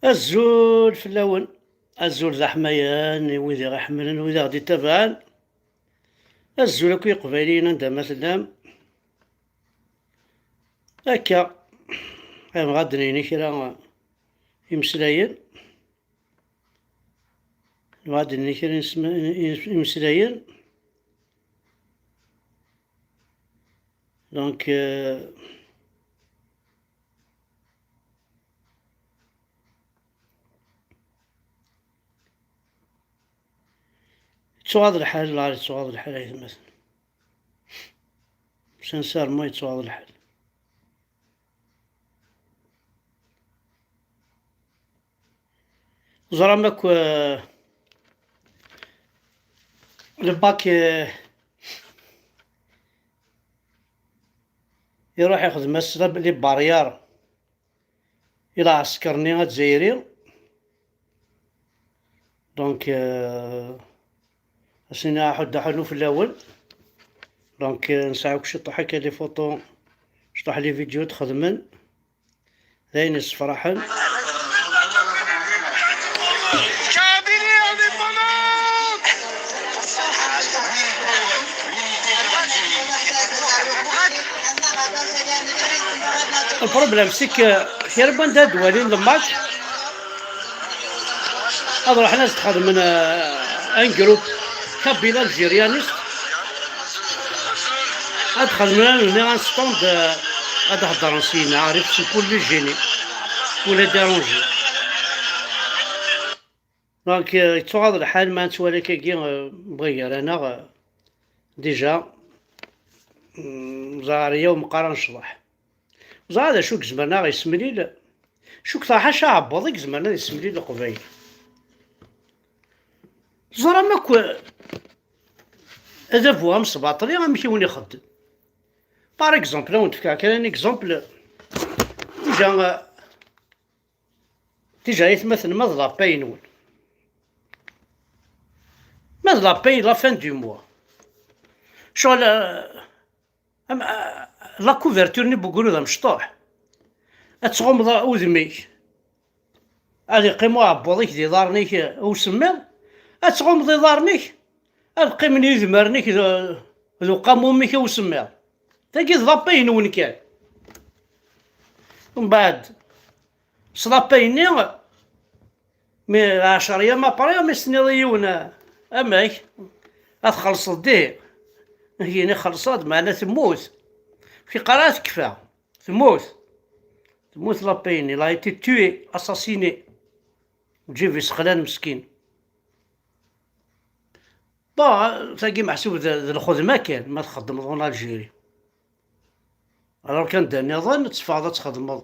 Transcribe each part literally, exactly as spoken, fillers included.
Azul fell-awen, azul d aḥmayan i wid i ɣ-iḥemmlen, wid i ɣ-d-itabaɛen. Azul akk i Iqbayliyen anda ma tellam. Akka, bɣiɣ ad d-nini kra imeslayen. Bɣiɣ ad d-nini kra imeslayen. Donc, euh, Yettuɣaḍ lḥal, la yettuɣaḍ lḥal ay atmaten. Sincèrement yettuɣaḍ lḥal. Ẓram akk, euh, le bac, euh, iruḥ ixdem-as les barrières i lɛesker-nni azzayri. Donc, euh, asin aḥuddu aḥunnu fell-awen. Donc, euh, nesɛa akk ciṭuḥ akka les photos, ciṭuḥ les vidéos d-xedmen. D ayen yessefraḥen. Le problème, c'est que kra n wanda ad walin le match, ad ruḥen ad xedmen, euh, un groupe kabyle algérianiste. Ad xedmen un stand, euh, ad heddren s yina, arif s kulli génie, kulli dérange. Donc, euh, yettuɣaḍ lḥal ma nettwali akkagi, euh, bɣa gar-aneɣ, euh, déjà, mm, ẓer yaw meqqar ad necḍeḥ. Ẓer d acu i izemren ad aɣ-yessemlil. Cukkeɣ ḥaca aɛebbuḍ i izemren ad yessemlil Leqbayel. Teẓram akk, euh, adabu amesbaṭli amek i wen-ixeddem. Par exemple, ad wen-d-fkeɣ kra n exemple. Déjà, euh, Déjà, aytmaten, ma d la paye-nwen, ma d la paye, la fin du mois, ccɣel, euh, am, euh, la couverture-nni n ugrud amecṭuḥ, ad tɣummeḍ udem-ik, ad iqqim uɛebbuḍ-ik d iḍarren-ik, euh, i usemmiḍ, ad tɣummeḍ iḍarren-ik, ad qqimen yidmaren-ik d, d uqamum-ik i usemmiḍ. Tagi d la paye-nwen kan. Mbeɛd, s la paye-nni, mi ɛecra yam après, mi s-tenniḍ i yiwen, amek, ad txellṣeḍ dihi? Yini xellṣeɣ-d, meɛna temmut. Ur k-yeqqar ara tekfa. Temmut. Temmut la paye-nni. Il a été tué, assassiné. Lǧib yesseqlan meskin. Bon, tagi meḥsub d, d lxedma kan, ma txeddmeḍ en Algérie. Alors kan d nniḍen, ad teffɣeḍ ad txedmeḍ,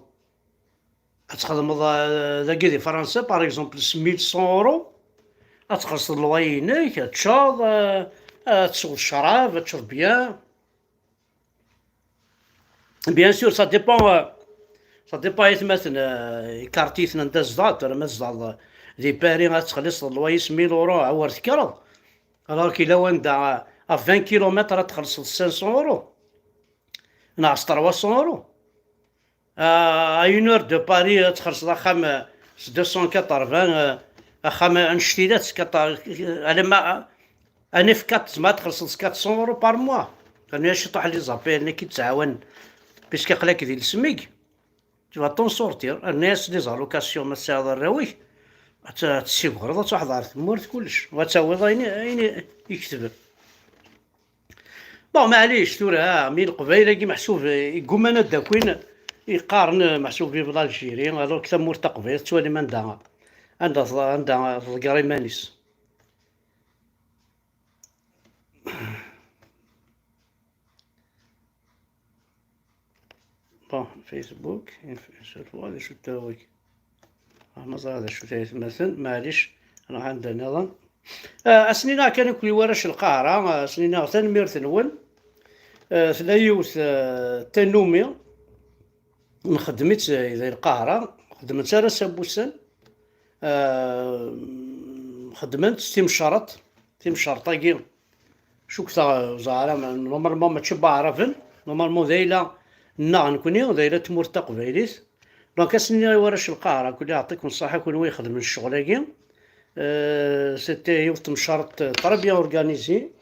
ad txedmeḍ, euh, dagi di Fransa, par exemple, s mille cent euros, ad txellṣeḍ loyer-inek, ad teččeḍ, euh, ad tesweḍ ccrab, ad teččeḍ bien. Bien sûr, ça dépend, euh, ça dépend aytmaten, euh, ikartiten anda tzedɣeḍ, tura ma tzedɣeḍ di Paris, ad txelliṣeḍ loyer s mille euros, awer tekkreḍ. Alors qu'il a wanda, euh, à vingt kilomètres ad txellṣeḍ cinq cents euros. Neɣ s trois cents euros. Euh, à une heure de Paris, ad txellṣeḍ axxam, euh, s deux cent quatre-vingts, euh, axxam annect-ilat, quatre-, alamma, euh, un F quatre, tzemreḍ ad txellṣeḍ s quatre cents euros par mois. Rnu-yas ciṭuḥ les APL-nni i k-yettɛawanen, puisque aql-ak di lesmig. Tu vas t'en sortir. Rnu-yas les allocations ma tesɛiḍ arraw-ik, ad t-, ad tessigreḍ, ad truḥeḍ ɣer tmurt, kullec. U ad tawiḍ ayen, ayen i ketben. Bon, maɛlic, tura, mi Leqbayel-agi meḥsub, eh, igguman ad d-akin, iqqaren, eh, meḥsub vive l'Algérie, alors que tamurt taqbaylit tettwalim anda, anda tḍ-, anda tḍegger iman-is. Bon, Facebook, surtout, d acu tawik. Ah, ma ẓriɣ d acu tayet-maten, maɛlic, nruḥ anda nniḍen. Ah, ass-nni neɣ kan akk i warrac Lqahra, ah, ass-nni neɣ tanemmirt-nwen. Ah, tella yiwet, ah, tannumi, nxeddem-itt di Lqahra, xeddmen-tt ara s abussan. Ah, xeddmen-tt timcerḍt, timcerḍt-agi, Cukkteɣ, ẓer, normalement mačči n Waɛraben, normalement d ayla nneɣ nekni, d ayla n tmurt taqbaylit. Donc, ass-nni i warrac n Lqahra, kulli aɛṭikum ṣṣaḥa, kunwi ixedmen ccɣel-agi. Euh, c'était yiwet temcart très bien organisée.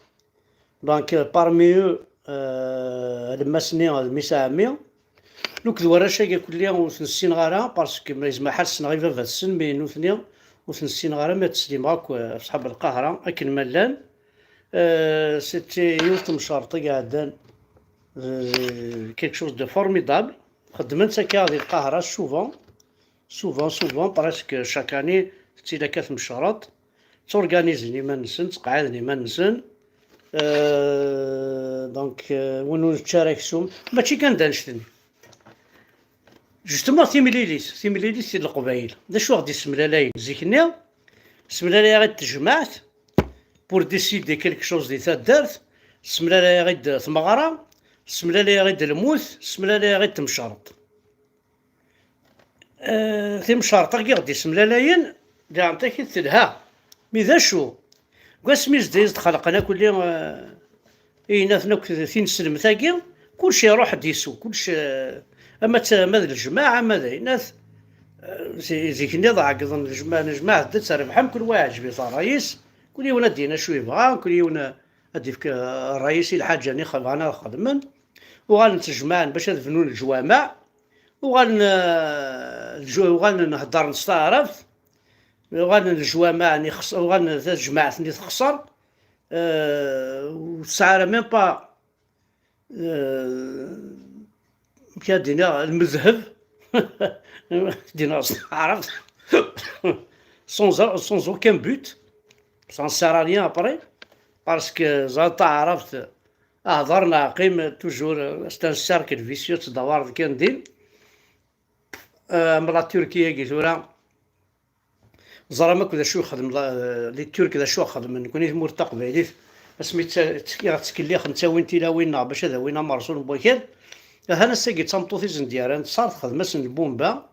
Donc, euh, parmi eux, euh, alemmas-nni d mmi-s n ɛemmi. Nekk d warrac-agi kulli ur ten-ssineɣ ara, parce que ma yezmer ḥal ssneɣ i baba-tsen, mais nutni ur ten-ssineɣ ara, ma teslimeɣ akk, euh, ɣef ṣṣḥab Lqahra akken ma llan. Euh, c'était yiwet temcart i iɛeddan, euh, quelque chose de formidable. Xeddmen-tt akka di Lqahra souvent, souvent, souvent, presque chaque année, tettili akka temcart. Tturganizen iman-nsen, ttqeɛɛiden iman-nsen. Euh, donc, euh, win ur nečči ara aksum, mačči kan d annect-nni. Justement, timlilit, timlilit n Leqbayel. D acu i ɣ-d-issemlalayen zik-nni? Semlalayeɣ-id tejmaɛt pour décider quelque chose di taddart, semlalayeɣ-id tmeɣra, semlalayeɣ-id lmut, semlalayeɣ-id temcart. Eh, timcart-agi i ɣ-d-issemlalayen, daɣen takit telha. Mi d acu? Deg wasmi zda i s-d-xelqen akk-, eh, i yinaten akk d tinselmet-agi, kullec iruḥ-d isu, kullec, eh, ama d, ama d lejmaɛ, ama d aynat, eh, zi-, zik-nni ad ɛeggḍen lejmaɛ, lejmaɛ d-, ad terbeḥ, am kul wa iɛǧeb-it ṛṛay-is, kul yiwen ad d-yini acu yebɣa, kul yiwen ad d-yefk, eh, ṛṛay-is i lḥaǧa-nni bɣan ad xedmen, uɣalen ttejmaɛen bac ad bnun leǧwameɛ, uɣalen, eh, leǧu-, uɣalen heddren s taɛrabt, uɣalen leǧwameɛ-nni xes-, uɣalen tajmaɛt-nni texṣer, eh, ur tesɛi ara même pas, eh, amek ad d-iniɣ, lmedheb, d-iniɣ s taɛrabt, sans, sans aucun but, ça ne sert à rien après, parce que ẓer taɛrabt, ahḍer neɣ qqim, toujours, c'est un cercle vicieux, tettdawar-d kan din. Eh, am la Turquie-agi tura, ẓram akk d acu ixdem la-, les Turcs, d acu xedmen. Nekni tamurt taqbaylit, asmi tt-, tt-, i ɣ-ttkellixen, ttawin tilawin-nneɣ bac ad awin amerṣu n wakal. Ahan ass-agi d tameṭṭut i sen-d-yerran, tesɛa texdem-asen lbumba,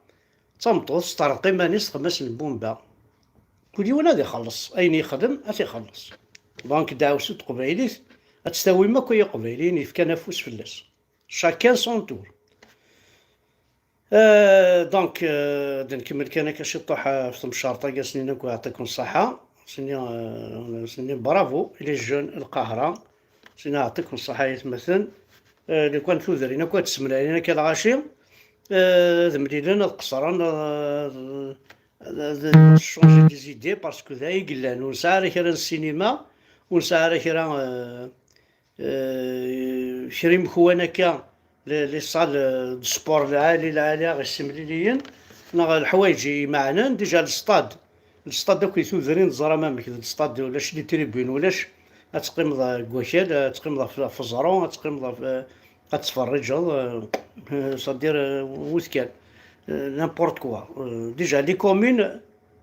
d tameṭṭut, testerreq iman-is, texdem-asen lbumba. Kul yiwen ad ixelleṣ, ayen yexdem ad t-ixelleṣ. Donc, ddeɛwessu n teqbaylit, ad tt-tawim akk ay iqbayliyen yefkan afus fell-as. Chacun son tour. Euh, donc, euh, ad nkemmel kan akka ciṭuḥ, euh, ɣef temcart-agi, ass-nni akk, yeɛṭikum ṣṣeḥḥa. Ass-nni, euh, ass-nni bravo les jeunes n Lqahra. Ass-nni yeɛṭikum ṣṣeḥḥa ay atmaten. Euh, lukan tudrin akk ad d-semlalin akka lɣaci, euh, ad mlilen, ad qeṣṣren, euh, ad, ad, ad changer des idées, parce que d ay yellan. Ur nesɛi ara kra n ssinima, ur nesɛi ara kra, euh, euh, kra imekwan akka, les, les salles, euh, de sport lɛali, lɛali, aɣ-issemliliyen, neɣ leḥwayeǧ imeɛnen, déjà lestad, lestad akk i tudrin teẓram amek, d lestad ulac les tribunes, ulac, ad teqqimeḍ deg wakal, ad teqqimeḍ ɣef, ɣef uẓru, ad teqqimeḍ ɣef, euh, ad tferriǧeḍ, euh, euh, c'est-à-dire, euh, wut kan, euh, n'importe quoi. Euh, déjà, les communes,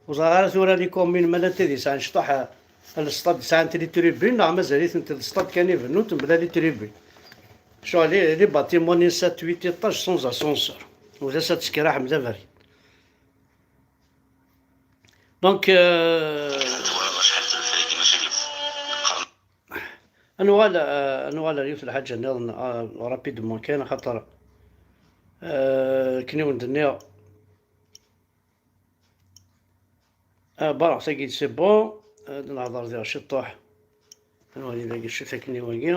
ur ẓriɣ ara tura les communes, ma llant ad yesɛan cṭuḥ, euh, lestad sɛant les tribunes, neɣ mazal-itent lestad kan i bennun, mebla les tribunes. Ccɣel, les, les bâtiments-nni sept, huit étages sans ascenseur. Ulac ad teskiraḥem d abrid. Donc, euh, ad nuɣal, euh, ad nuɣal ar yiwet lḥaǧa nniḍen, euh, rapidement kan, axaṭer, euh, akken i wen-d-nniɣ, ah, bon, tagi c'est bon, euh, ad nehḍer diɣ ciṭuḥ. Ad nwali dagi acu-t akken i wagi.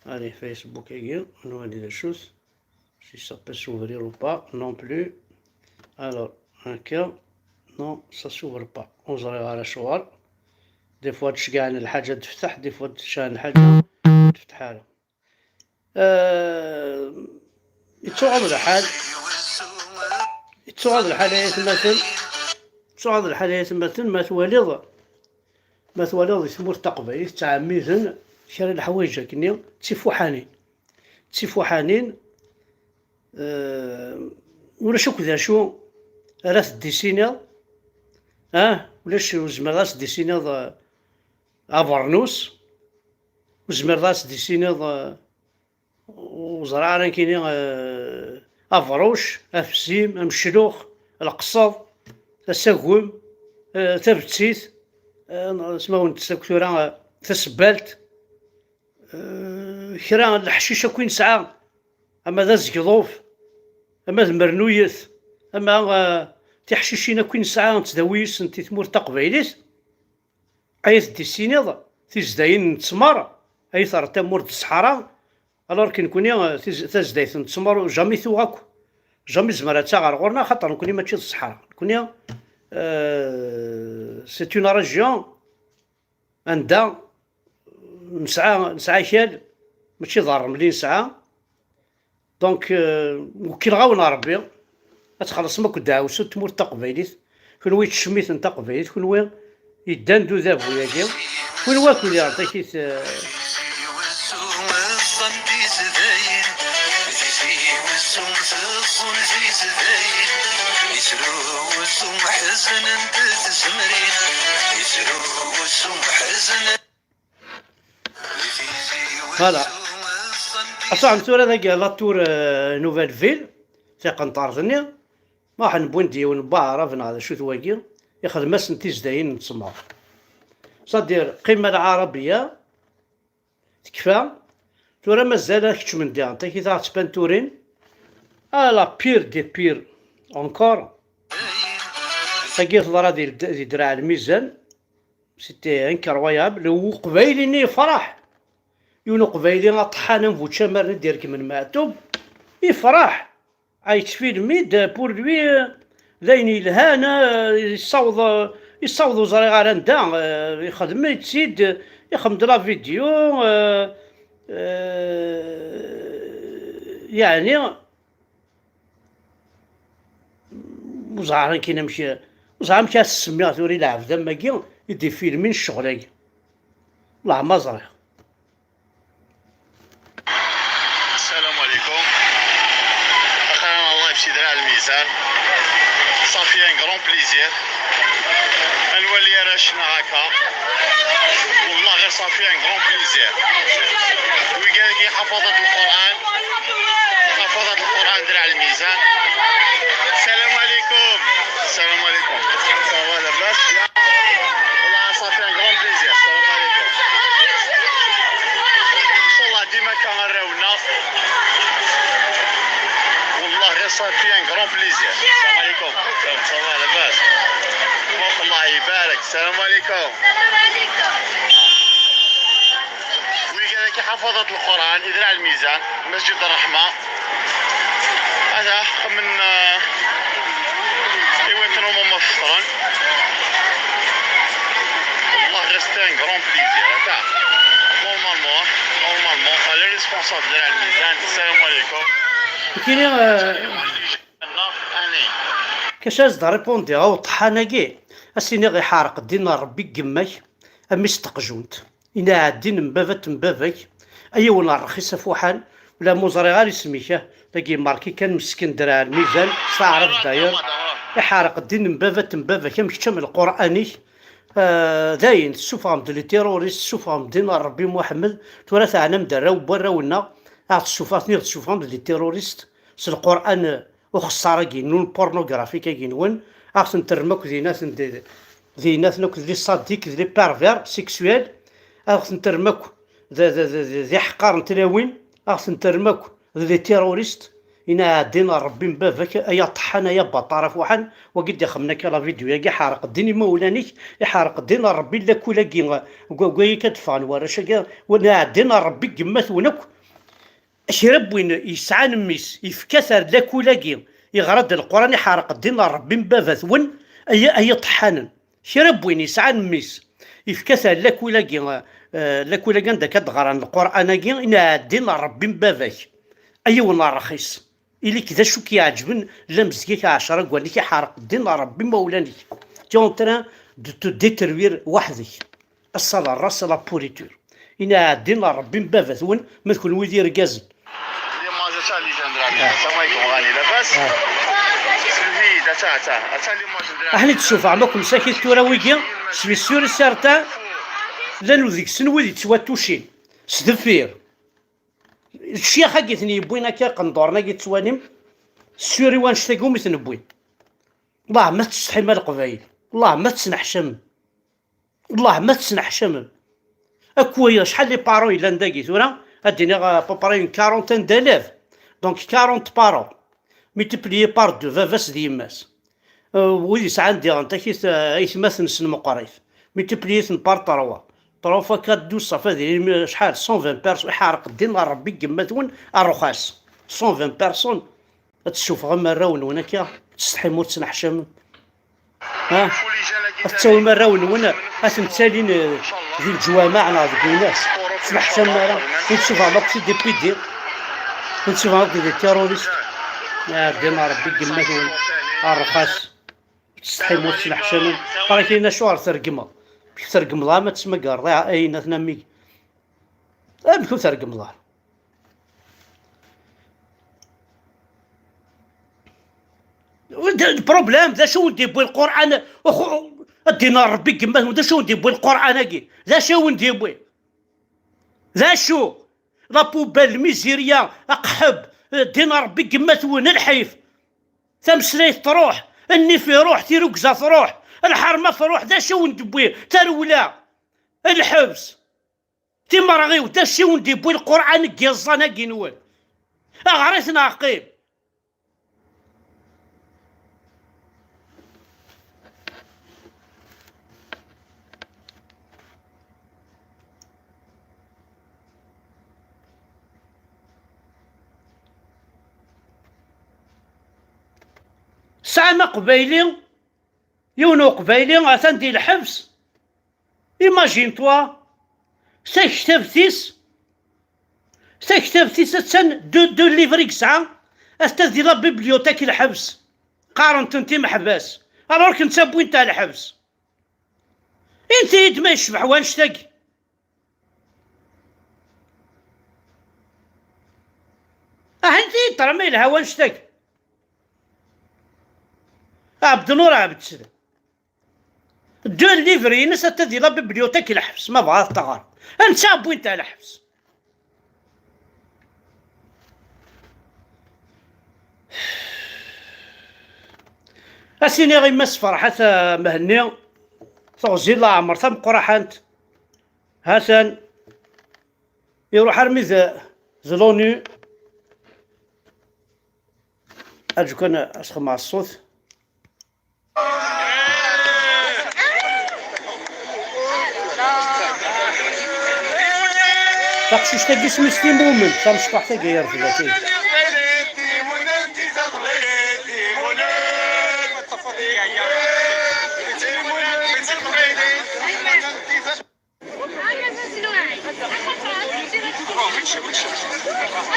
Allez, Facebook-agi, ad nwali d acu-t. Si ça peut s'ouvrir ou pas, non plus. Alors, ok. Non, ça s'ouvre pas. Ur ẓriɣ ara acuɣer. Des fois, tceggɛen lḥaǧa ad tefteḥ, des fois, tceggɛen lḥaǧa ur tefteḥ ara. Euh, yettuɣaḍ lḥal. Yettuɣaḍ lḥal ay atmaten. Yettuɣaḍ lḥal ay atmaten, ma twaliḍ, ma twaliḍ di tmurt taqbaylit ttɛemmiden kra n leḥwayeǧ akkenni d tifuḥanin. D tifuḥanin, eh, ulac akk d acu ara teddisiniḍ, ah, ulac, ur tezmireḍ ad teddisiniḍ, eh, abernus, ur tezmireḍ ad teddisiniḍ, eh, ur ẓriɣ ara nekkini, eh, abruc, afzim, ameclux, leqseḍ, asagem, eh, tabettit, eh, smawen-tt akk tura, eh, tasebbalt, eh, kra n leḥcic akk i nesɛa, ama d azegḍuf, ama d Mernuyet, ama, eh, tiḥcicin akk i nesɛa nettdawi-yisent i tmurt taqbaylit, ay t-d-tissiniḍ, tizdayin n ttmer, ay terreḍ tamurt d ṣṣḥara, alors que nekkni, eh, tiz-, tazdayt n ttmer jamais tuɣ akk, jamais tezmer ad taɣ ar ɣur-neɣ, axaṭer nekkni mačči d ṣṣḥara. Nekkni, eh, c'est une région anda nesɛa, nesɛa akal, mačči d ṛṛemli i nesɛa. Donc, euh, wekkileɣ-awen Ṛebbi, ad txellṣem akk ddeɛwessu n tmurt taqbaylit, kunwi yettcemmiten taqbaylit, kunwi yeddan d udabu-agi, kunwi akk diɣen takit, euh, Voilà. Asaɣen tura dagi la tour, euh, Nouvelle Ville, tiqenṭert-nni, ma ḥen wwin-d yiwen n waɛrab neɣ d acu-t wagi, ixdem-asen tizdayin n ttmer. C'est-à-dire, qima lɛarabiya, tekfa, tura mazal ad keččmen diɣen, takit ad ɣ-ttpanturin, ah, la pire des pires encore. Tagi teḍra di, di Draɛ Lmizan, c'était incroyable, uqbayli-nni yefṛeḥ. Yiwen uqbayli aṭeḥḥan am bu tcamar-nni d-irekmen Meɛtub, yefṛeḥ. Ah, yettfilmi-d, pour lui, euh, d ayen yelhan, euh, yessaweḍ, euh, yessaweḍ ur ẓriɣ ara anda, euh, ixdem-itt-id, ixdem-d la vidéo, euh, euh, yeɛni, ur ẓriɣ ara amek, ur ẓriɣ amek ara s-semmiɣ tura i lɛebd am wagi i d-ifilmin ccɣel-agi. Wellah ma ẓriɣ. Salam alaikum. Axir Allah yefsi Draɛ Lmizan. Ça fait un grand plaisir. Ad nwali arrac-nneɣ akka. Wallah ɣir ça fait un grand plaisir. Wigad-agi ḥafaḍat Lqur'an. Ḥafaḍat Lqur'an Draɛ Lmizan. Salam alaikum. Salam alaikum. Ça va, labas? Wallah ça fait un grand plaisir. Salam alaikum. Inchallah dima akka arraw-nneɣ. Wallah ɣir ça fait un grand plaisir. Salam alaikum. Ça va, labas? Allah ibarak. Salam alaikum. Wigad-agi ḥafaḍat Lqur'an i Draɛ Lmizan, Masǧid Ṛṛeḥma. Ata, xemmen, eh, i wakken uma ma feṭṭren. Wallah ɣir c'est un grand plaisir. Ata, normalement, normalement, les responsables de Draɛ Lmizan, salam alaikum. Nekkini, eh, Kac as-d-ripundiɣ a uṭeḥḥan-agi, as-iniɣ iḥerq ddin n Ṛebbi deg yemma-k, a mmi-s n teqjunt. Ina ɛeddin n baba-t n baba-k, a yiwen n ṛṛxis afuḥan, ula ma ur ẓriɣ ara isem-ik, ah, dagi imerki kan meskin Draɛ Lmizan, s taɛrabt d'ailleurs, iḥerq ddin n baba-t n baba-k, am kečč am Lqur'an-ik, ah, dayen, tessufɣem-d les terroristes, tessufɣem-d ddin n Ṛebbi Muḥemmed, tura teɛnam-d arraw n warraw-nneɣ, a ɣ-tessufɣem, ten-id tessufɣem-d les terroristes, s Lqur'an, uxeṣṣar-agi-nwen, pornographique-agi-nwen, a ɣ-ten-terrem akk d inaten d, d inaten akk d les sadiques, d les pervers sexuels, a ɣ-ten-terrem akk d, d, d, d, d iḥeqqaren n tlawin, a ɣ-ten-terrem akk d les terroristes, ina ɛeddin Ṛebbi n baba-k, ay aṭeḥḥan, ay abaṭar afuḥan, wagi d-ixemmen akka la vidéo-agi, iḥerq ddin imawlan-ik, iḥerq ddin Ṛebbi lakul-agi, g-, g-, wagi akka d-ffɣen warrac-agi, ina ɛeddin Ṛebbi deg yemma-twen akk. Kra n win yesɛan mmi-s, yefka-t ar lakul-agi, yeɣra-d Leqran, iḥerq ddin n Ṛebbi n baba-twen, ay, ay iṭeḥḥanen. Kra n win yesɛan mmi-s, yefka-t ar lakul-agi, eh, lakul-agi anda akka d-ɣran Leqran-agi, ina ɛeddin Ṛebbi n baba-k. Ay yiwen n ṛṛxis. Ili-k d acu k-iɛeǧben, la mezg-ik ɛecra n wannek, iḥerq ddin n Ṛebbi imawlan-ik. Tu es en train de te détruire weḥd-k. Ass-a d ras la pourriture. Ina ɛeddin Ṛebbi n baba-twen, ma d kenwi d irgazen. L'image, atta li jan Drami. Salam alaikum, ɣani, labas? Selmi, atta, atta, atta l'image Drami. Aḥni d-ssufɣem akk msakit tura wigi, je suis sûr et certain, llan deg-sen wid yettwatucin. S deffir. Ccyax-agi ten-yewwin akka, iqenduren-agi tettwalim, sûr i wannect-agi umi ten-wwin. Allah ma tsetḥim a Leqbayel, Allah ma tesneḥcamem. Allah ma tesneḥcamem. Akk waya, acḥal les parents yellan dagi tura, ad d-iniɣ à peu près une quarantaine d'élèves. Donc quarante parents. Multiplié par deux, baba-s d yemma-s. Euh, wid yesɛan diɣen takit, euh, aytmaten-nsen meqqrit. Multiplié-ten par trois. Trois fois quatre, douze, ça fait des, acḥal? Cent vingt personnes. Iḥerq ddin ɣer Rebbi n yemma-twen, rrxas. Cent vingt personnes. Ad tessufɣem arraw-nwen akka, tsetḥim ur tettneḥcamem. Ha? Ad tawim arraw-nwen, ad ten-ttalin, eh, di leǧwameɛ neɣ deg winas. Ur tettneḥcamem ara. Ur tessufɣem akk si D P D. Ur tessufɣem akk des terroristes. Ɛeddi n Rebbi deg yemma-twen. Rrxas. Ur tsetḥim ur tettneḥcamem. Aql-ak acuɣer tergmeḍ? Amek tergmeḍ ama tesmagareḍ ayen atnamig? Amek ur tergmeḍ ara? D, d problème, d acu wen-d-yewwi Lqur'an? Uxu-, ddin n Ṛebbi n yemma-twen, d acu wen-d-yewwi Lqur'an-agi? D acu i wen-d-yewwi? D acu? La poubelle, lmizirya, aqḥeb, ddin n Ṛebbi n yemma-twen, lḥif. Tameslayt truḥ, nnif iruḥ, tirugza truḥ, lḥerma truḥ, d acu i wen-d-yewwi? Tarewla, lḥebs. Timerɣiwt, d acu i wen-d-yewwi Lqur'an deg yiẓẓan-agi-nwen? Aɣrit neɣ qqim. Tesɛam aqbayli, yiwen uqbayli atan di lḥebs. Imagine-toi, taktabt-is, taktabt-is attan deux, deux livres i yesɛa, atta di la bibliothèque n lḥebs, qqaren-tent imeḥbas, alors que netta wwin-t ɣer lḥebs. Init-iyi-d ma yecbeḥ wanect-agi. Ah, init-iyi-d tura ma yelha wanect-agi. Ɛebdennur Ɛebd Slam. Deux livres-ines atta di la bibliothèque n lḥebs, ma bɣa ad teɣreḍ. Ansa wwin-t ɣer lḥebs? Ad s-iniɣ i Mass Ferḥat, ah, Mhenni, teɣzi n leɛmer tameqqraḥant. Ha-t-an iruḥ armi d, d l'ONU. Aǧu kan ad s-xedmeɣ ṣṣut. Taqcict-agi isem-is Timument, tamecṭuḥt-agi yerfed akid.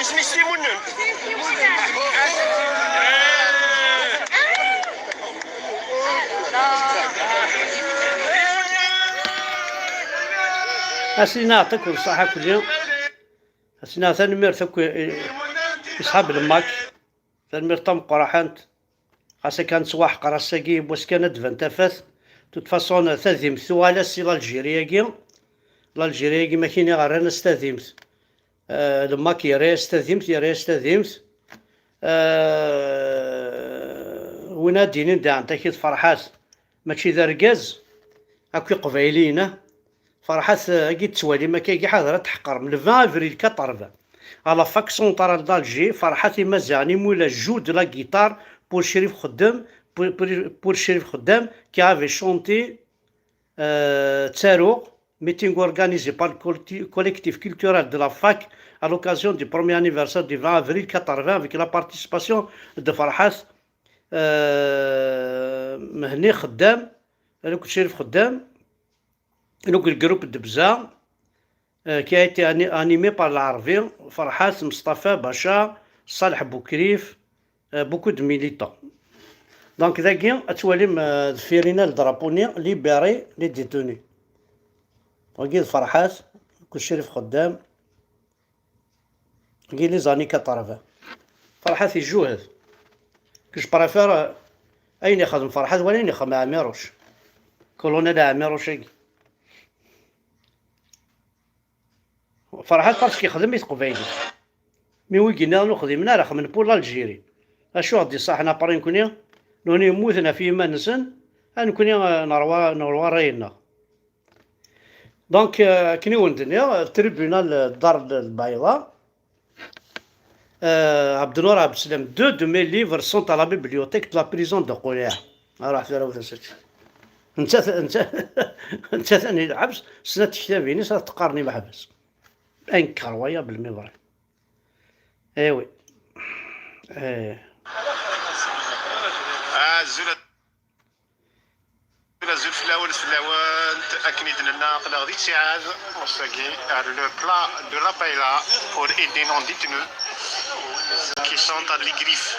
Isem-is Timument. Asina, yeɛṭik ṣṣeḥḥa akk-nni. Asina, tanemmirt akk i, i ṣṣḥab Lmak. Tanemmirt tameqqraḥant. Xas akka nettwaḥqer ass-agi, yiwwas kan ad d-tban tafat. De toute façon, tadimt tuɣal-as si l'Algérie-agi. L'Algérie-agi, ma kini rran-as tadimt. Euh, Lmak yerra-yas tadimt, yerra-yas tadimt. Euh, win ad d-yinin daɣen takit Ferḥat, mačči d argaz, akk iqbayliyen, ah. Ferḥat, eh, agi tettwalim akka, agi ḥader ad tḥeqrem. Le vingt avril quatre-vingts, à la fac centrale d'Alger, Ferḥat Imaziɣen, il me joue de la guitare pour Cherif Khuddam, pour, pour, pour Cherif Khuddam, qui avait chanté, euh, Ttaruɣ, meeting organisé par le collecti-, collectif culturel de la fac à l'occasion du premier anniversaire du vingt avril quatre-vingts avec la participation de Ferḥat, euh, Mhenni Khuddam, donc Cherif Khuddam. Donc, le groupe Debza, euh, qui a été ani-, animé par Larbi, Ferhat, Mustafa, Bacha, Saleh Boukrif, euh, beaucoup de militants. Donc, dagi, ad twalim, euh, deffir-ina le drapeau-nni, libérer les détenus. Wagi d Ferhat, d Cherif Khuddam, Deg les années quatre-vingts. Ferḥat ijuhed. Que je préfère, euh, ayen ixdem Ferḥat wala ayen ixdem Ɛmiruc. Colonel Ɛmiruc-agi. Ferḥat parce que ixdem i teqbaylit. Mi wigi nniḍen ur xdimen ara, xedmen pour l'Algérie. Acu ɣ-d-iṣaḥen après nekni? Nuni mmuten ɣef yiman-nsen, a nekni, euh, nerwa, nerwa ṛṛay-nneɣ. Donc, euh, akken i wen-d-nniɣ, tribunal, euh, Dar Lbayḍa, Euh, Abdelnour Abdeslam, deux de mes livres sont à la bibliothèque de la prison de Qoulieh. Alors, c'est là où c'est. Netta, netta, netta atan di lḥebs, snat tektabin-is ad teqqaren i meḥbas. Incroyable, mais vrai. Eh oui. Eh. Azul, azul fell-awen, fell-awent, akken i d-nenna, aql-aɣ di ttiɛad, ass-agi, ar le plat de la paella pour aider nos détenus qui sont à les griffes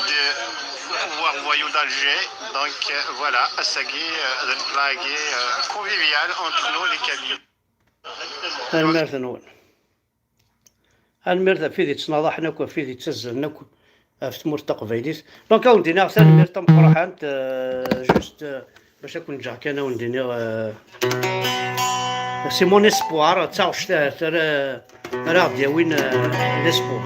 de pouvoir voyou d'Alger. Donc, euh, voilà, ass-agi, euh, d le plat-agi, euh, convivial entre nous, les Kabyles. Tanemmirt-nwen. Tanemmirt ɣef wid yettnaḍaḥen akk, ɣef wid yettazzalen akk ɣef tmurt taqbaylit. Donc, ad wen-d-iniɣ tanemmirt tameqqrant, euh, juste, euh, bac ad ken-ǧǧeɣ kan, ad wen-d-iniɣ, euh, c'est mon espoir, d taɣect ahat ara, ara ɣ-d-yawin, euh, l'espoir.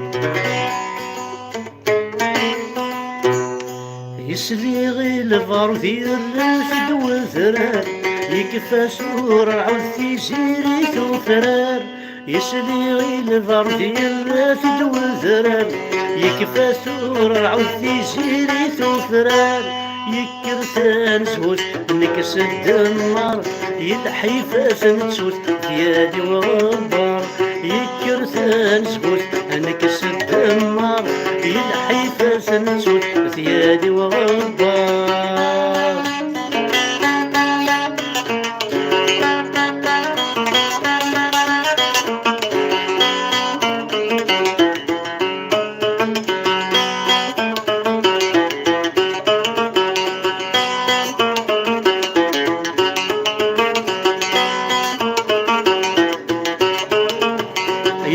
Yesliɣ i lbarud yerra-t-id wedrar, yekfa tura rɛud tiziri tufrar. Yesliɣ i lbarud yerra-t-id wedrar, yekfa tura rɛud tiziri tufrar. Yekker tanezhut, nek s ddemmar, yelḥif-as ntut, tyadi uɣebbar. Yekker tanezhut, nek s ddemmar, yelḥif-as ntut, tyadi uɣebbar.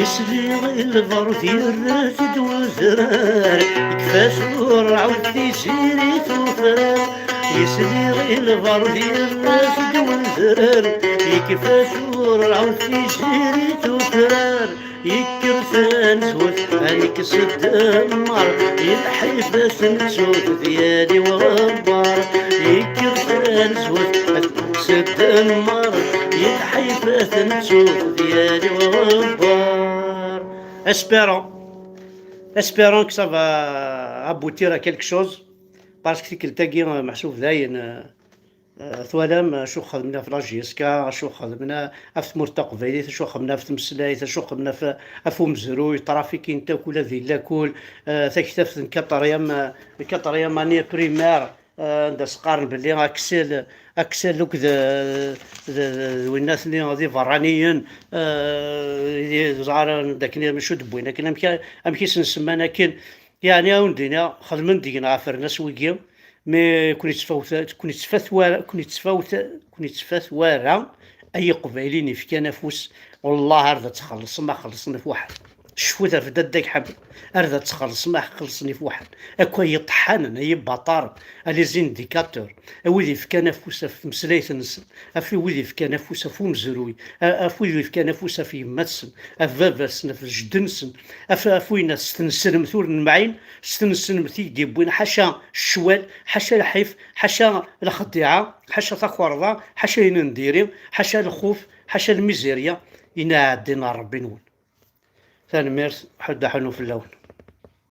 Yesliɣ i lbarud yerra-t-id wedrar, yekfa tura rɛud tiziri tufrar. Yesliɣ i lbarud yerra-t-id wedrar, yekfa tura rɛud tiziri tufrar. Yekker tanezhut, ad nekkes ddemmar, yelḥif-as ntut, tyadi uɣebbar. Yekker tanezhut, ad nekkes ddemmar, yelḥif-as ntut, tyadi uɣebbar. Espérons, espérons que ça va aboutir à quelque chose, parce que tikkelt-agi, euh, meḥsub dayen, euh, euh, twalam, euh, acu xedmen ɣef la J S K, acu xedmen ɣef tmurt taqbaylit, acu xedmen ɣef tmeslayt, acu xedmen ɣef, ɣef umezruy, trafic intakul ad illa kul, euh, taktabt n quatrième, euh, quatrième année primaire, euh, anda s-qqaren belli Axel, Axel akked, euh, d, d, d winna-tni d iberraniyen, euh, d, d, ẓar-, d akken acu d-wwin akken, amek, amek i sen-semman akken. Yeɛni, ad wen-d-iniɣ, xedmen deg-neɣ afernas wigi, mi ken-ittfawt, ken-ittfat wara, ken-ittfawt, ken-ittfat wara, ay Iqbayliyen ifkan afus, wellah ar d ad txellṣem, ad xellṣen ɣef waḥed. Cfut ɣef dadda-k Ḥmed, ar d ad txellṣem, ad xellṣen ɣef waḥed. Akk ay iṭeḥḥanen, ay ibaṭaren, a les indicateurs, a wid ifkan afus ɣef tmeslayt-nsen, ɣef wid ifkan afus ɣef umezruy, a-, ɣef wid ifkan afus ɣef yemma-tsen, ɣef baba-tsen, ɣef jedden-nsen, ɣef, ɣef win s tnesremt ur nemɛin, s tnesremt i d-yewwin ḥaca ccwal, ḥaca lḥif, ḥaca lxeddiɛa, ḥaca takerḍa, ḥaca ayen n diri, ḥaca lxuf, ḥaca lmizirya, i n-iɛeddin ɣer Ṛebbi-nwen. Tanemmirt, ḥedd aḥunu fell-awen.